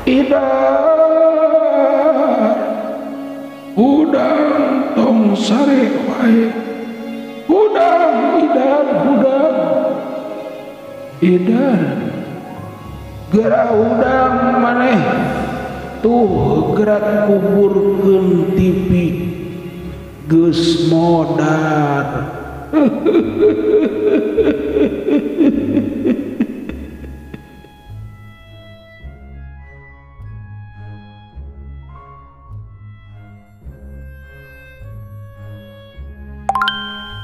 Idar hudang tong sare wae. Hudang idar hudang. Idar geura hudang maneh tuh gerak kuburkeun TV geus modar.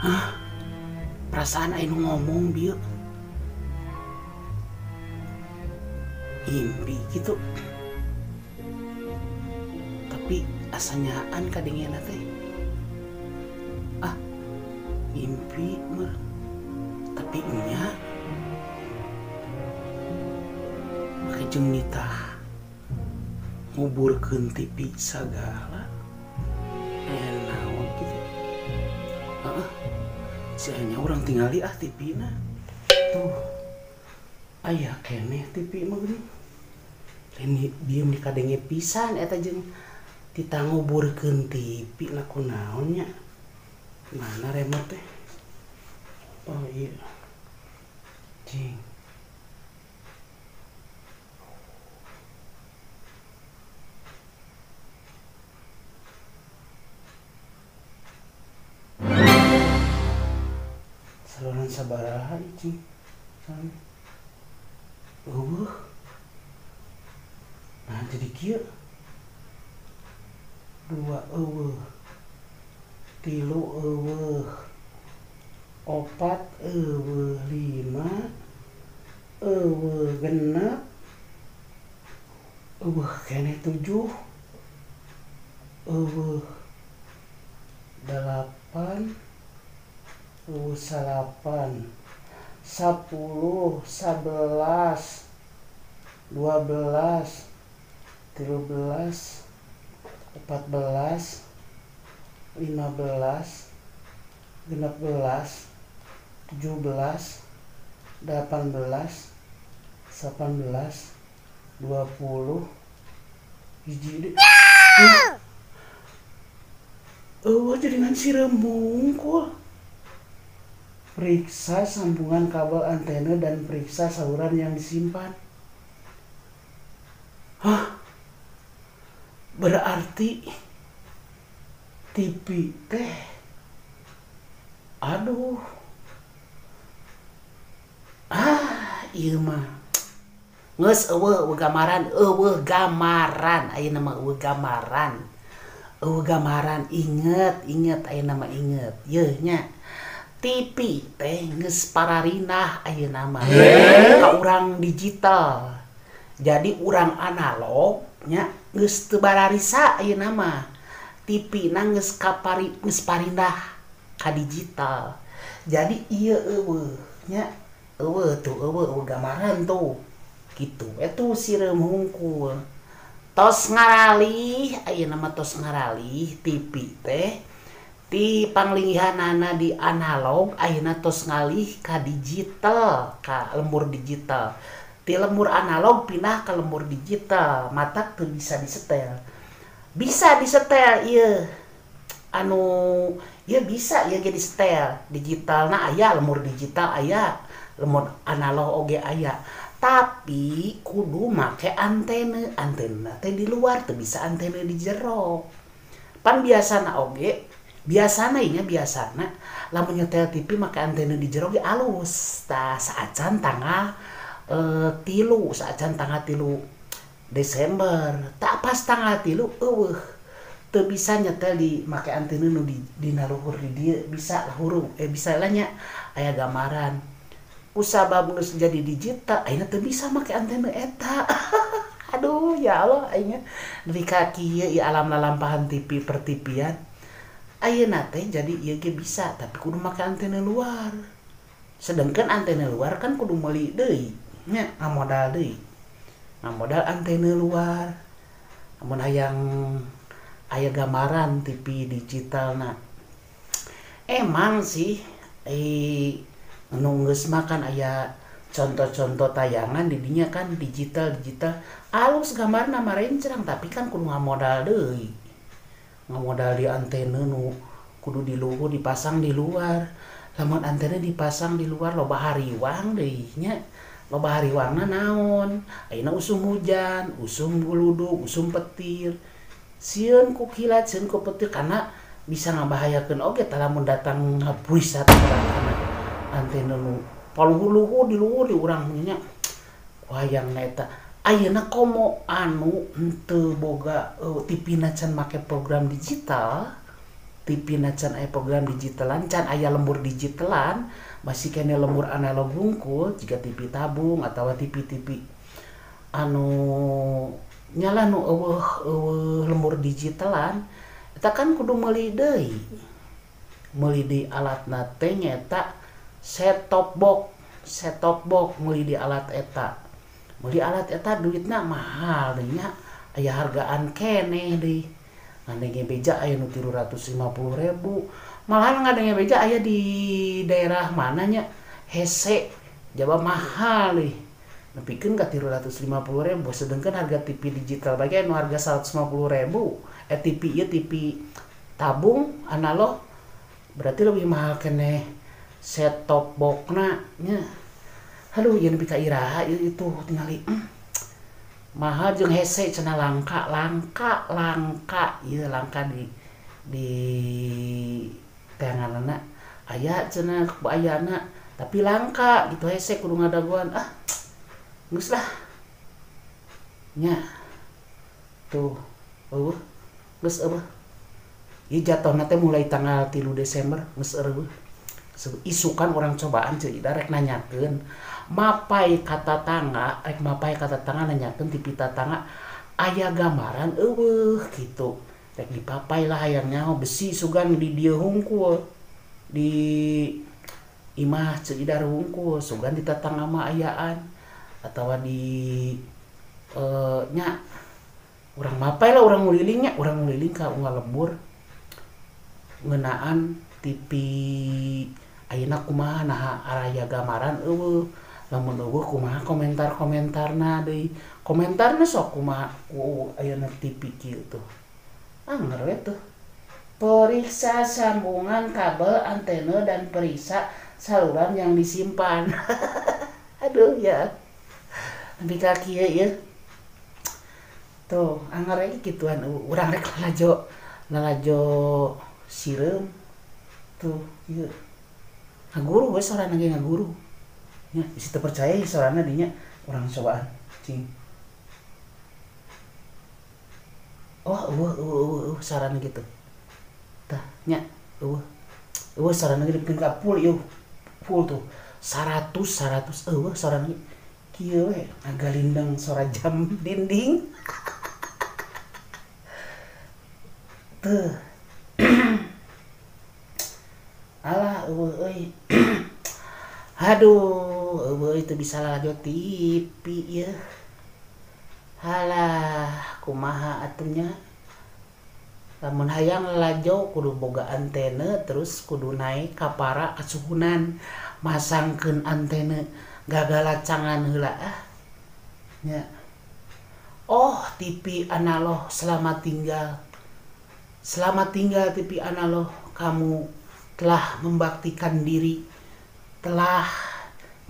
Hah? Perasaan aing ngomong bieu. Mimpi gitu. Tapi asanyaan kadengena teh. Ah, mimpi mah. Tapi nya make jeung nitah nguburkeun TV sagala. Naon gitu. Heeh. Si nya urang tingali ah TV na. Tuh. Aya keneh TV mah geuning. Lain diem di kadenge pisan eta jeung tita nguburkeun TV na kunaon nya. Mana remote teh? Oh iya. Jing. Saluran sabaraha cing. Eueuh. Nah jadi kieu. 2 eueuh. 3 eueuh. 4 eueuh, 5 eueuh, 6 eueuh keneh 7 eueuh, 8 eueuh, 9 10 11 12 13 14 15 16 17 18 19 20 hiji deui. Eueuh jadi ngan sireum bungkul. Periksa sambungan kabel antena dan periksa saluran yang disimpan. Hah? Berarti TV teh. Aduh. Ah, ieu mah. Geus eueuh gambaran, eueuh gambaran, ayeuna mah eueuh gambaran. Eueuh gambaran, inget, inget ayeuna mah inget. Yeuh nya. TV teh geus pararinah ayeuna mah. Ka urang digital. Jadi urang analog nya geus teu bararisa ayeuna mah. TV na geus kapari geus parindah ka digital. Jadi ieu eueuh nya eueuh tuh eueuh gambaran tuh. Kitu eta sireum hungkul. Tos ngaralih ayeuna mah tos ngaralih TV teh ti panglinggihanana di analog ayeuna tos ngalih ka digital, ka lembur digital. Ti lembur analog pindah ke lembur digital, matak teu bisa disetel. Bisa disetel ieu. Anu ieu bisa ieu ge disetel. Digitalna aya, lembur digital aya, lembur analog oge aya. Tapi kudu make antena, antena teh di luar teu bisa antena di jero. Pan biasana oge, biasana ieu biasana lamun nyetel TV make antena di jero ge alus. Tah saacan tanggal 3, saacan tanggal 3 Desember. Tak pas tanggal 3 eueuh teu bisa nyetel di make antena nu di dina luhur di dieu bisa hurung bisa lah nya aya gambaran. Kusabab geus jadi digital ayeuna teu bisa make antena eta. Aduh ya Allah ayeuna nepi ka kieu ieu alam lalampahan TV pertipian. Ayeuna teh jadi ieu ge bisa tapi kudu make antena luar. Sedangkan antena luar kan kudu meuli deui nya, ngamodal deui. Ngamodal antena luar. Amun hayang aya gambaran TV digitalna. Emang sih nu geus makan aya Contoh-contoh tayangan di dinya kan digital alus gambarna mah rencrang tapi kan kudu ngamodal deui. Ngamodal di antena nu kudu di luhur dipasang di luar. Lamun antena dipasang di luar loba hariwang deui nya. Loba hariwangna naon? Ayeuna usum hujan, usum guludug, usum petir. Sieun ku kilat, sieun ku petir karena bisa ngabahayakeun oge tah lamun datang ngabuis kana antena nu paluhur-luhur di luhur di urang nya. Wayang eta ayeuna komo anu henteu boga TV na can make program digital, TV na can aya program digitalan, can aya lembur digitalan, masih kene lembur analog hungkul jiga TV tabung atawa TV-TV anu nyala nu eueuh lembur digitalan eta kan kudu meuli deui. Meuli deui alatna teh nyaeta set top box meuli di alat eta. Meuli alat eta duitna mahal deui nya, aya hargaan keneh deui. Ngadenge beja aya nu 350.000. Malahan ngadenge beja aya di daerah mana nya hese jaba mahal deui. Nepikeun ka 350.000 sedengkeun harga TV digital bae nu harga 150.000. TV ieu TV tabung analog berarti lebih mahal keneh set top box-na nya. Aduh ieu nepi ka iraha ieu itu tingali. Mahal jeung hese cenah langka ieu langka di teanganna aya cenah ayana tapi langka gitu hese kudu ngadagoan ah. Geus lah. Nya. Tuh, eueuh. Geus eueuh. Ieu jatuhna teh mulai tanggal 3 Desember geus eueuh. Isukan orang cobaan ceu ida rek nanyakeun mapai ka tatangga, rek mapai ka tatangga nanyakeun ti tatangga aya gambaran eueuh kitu. Rek dipapai lah hayang nyaho besi sugan di dieu hungkul. Di imah ceu ida hungkul sugan di tatangga mah ayaan atawa di nya urang mapai lah urang ngulilingnya, urang nguliling ka unggal lembur ngeunaan TV ayeuna kumaha naha araya gambaran eueuh lamun eueuh kumaha komentar-komentarna deui komentarna sok kumaha ku ayeuna TV kieu tuh anger we tuh periksa sambungan kabel antena dan periksa saluran yang disimpan. Aduh ya nepi ka kieu ieu tuh anger we kituan urang rek lalajo sireum tuh ieu ngaguru we sorana ge ngaguru nya bisi teu percaya sorana dinya urang cobaan cing oh eueuh sarana gitu tah nya eueuh sarana ge dipikeun ka full ieu full tuh 100 eueuh sarana kieu we ngagalindeng sora jam dinding. Tuh. Alah eueuh euy. Aduh, eueuh itu bisa lalajo TV ieu. Halah, kumaha atuh nya. Lamun hayang lalajo kudu boga antena terus kudu naik ka para kasuhunan masangkeun antena gagalacangan heula ah. Nya. Oh, TV analog selamat tinggal. Selamat tinggal TV analog, kamu telah membaktikan diri, telah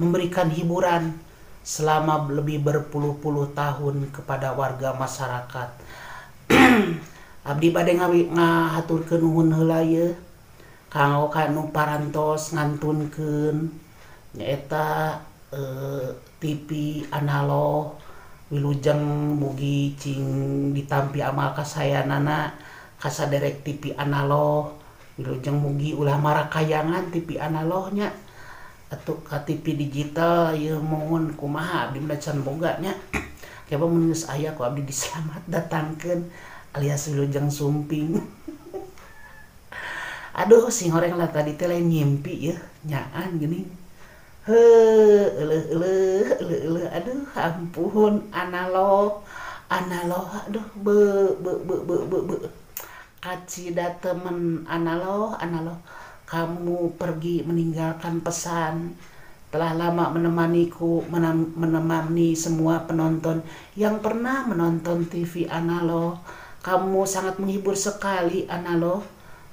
memberikan hiburan selama lebih berpuluh-puluh tahun kepada warga masyarakat. Abdi bade ngahaturkeun nuhun heula ye kanggo kanu parantos ngantunkeun nyaeta TV analog wilujeng mugi cing ditampi amal kasayanana kasaderek TV analog wilujeng mugi ulah marakayangan TV analognya atuh ka TV digital ieu mohon kumaha abdi mah can boga nya kieu mun geus aya ku abdi diselamat datangkeun alias wilujeng sumping. Aduh sing horeng lah tadi teh lain nyimpi yeuh nyaan geuning heuh euleuh euleuh euleuh euleuh aduh ampun analog aduh be be be be be be kacida temen analog kamu pergi meninggalkan pesan Telah lama menemaniku, menemani semua penonton yang pernah menonton TV analog. Kamu sangat menghibur sekali analog.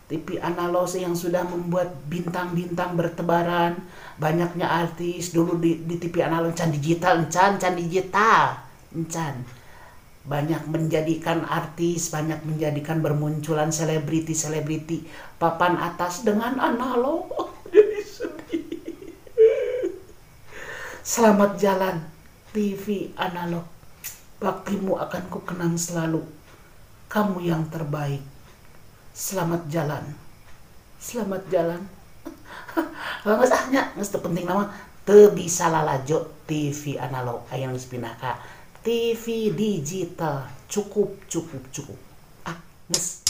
TV analog yang sudah membuat bintang-bintang bertebaran, banyaknya artis dulu di TV analog, can digital, can digital, can. Banyak menjadikan artis, banyak menjadikan bermunculan selebriti-selebriti papan atas dengan analog. Jadi sedih. Selamat jalan TV analog. Baktimu akan kukenang selalu. Kamu yang terbaik. Selamat jalan. Selamat jalan. Geus ah nya, geus teu penting nama teu bisa lalajo TV analog aya geus pindah ka TV digital. Cukup, cukup, cukup. Ah, geus.